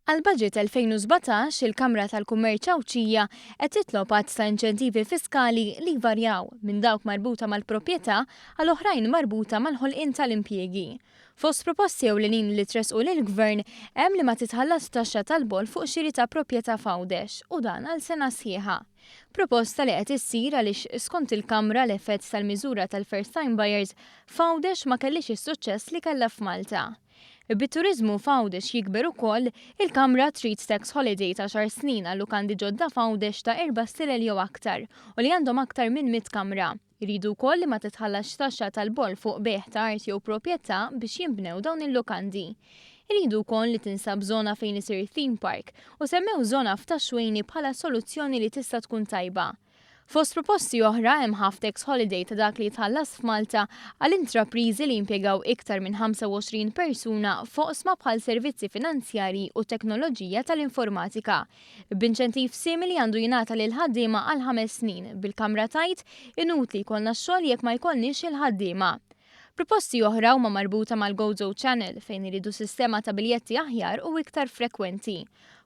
Għall-Budget 2017, il-Kamra tal-Kummerċ Għawdxija qed titlob għadd ta' inċentivi fiskali li jvarjaw minn dawk marbuta mal-proprjetà għal oħrajn marbuta mal-ħolqien tal-impjiegi. Fost proposti ewlenin li tressqu lill-Gvern hemm li ma titħallasx taxxa tal-boll fuq xiri ta' proprjetà f'Għawdex u dan għal sena sħiħa. Proposta li qed issir għaliex skont il-Kamra l-effett tal-miżura tal-first time buyers f'Għawdex ma kellhiex is-suċċess li kellha f'Malta. Bit-turiżmu f'Għawdex jikber ukoll, il-Kamra trid tax holiday ta' għaxar snin għal lukandi ġodda f'Għawdex ta' erba' stilel jew aktar u li għandhom aktar minn 100 kamra. Iridu wkoll li ma titħallasx taxxa tal-boll fuq bejgħ ta' art jew proprjetà biex jinbnew dawn il-lukandi. Iridu wkoll li tinsab żona fejn isir theme park u semmew żona f'Tax-Xwejni bħala soluzzjoni li tista' tkun tajba. Fost proposti oħra hemm half tax holiday ta' dak li jitħallas f'Malta għal intrapriżi li jimpjegaw iktar minn 25 persuna f'oqsma bħal servizzi finanzjarji u teknoloġija tal-informatika. B'inċentiv simili għandu jingħata lill-ħaddiema għal ħames snin, bil-Kamra tgħid inutli jkollna x-xogħol jekk ma jkollniex il-ħaddiema. Proposti oħra huma marbuta mal-Gozo Channel fejn iridu sistema ta' biljetti aħjar u iktar frekwenti.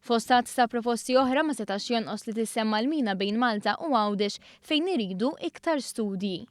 Fost għadd ta' proposti oħra ma setax jonqos li tissemma l-mina bejn Malta u Għawdex fejn iridu iktar studji.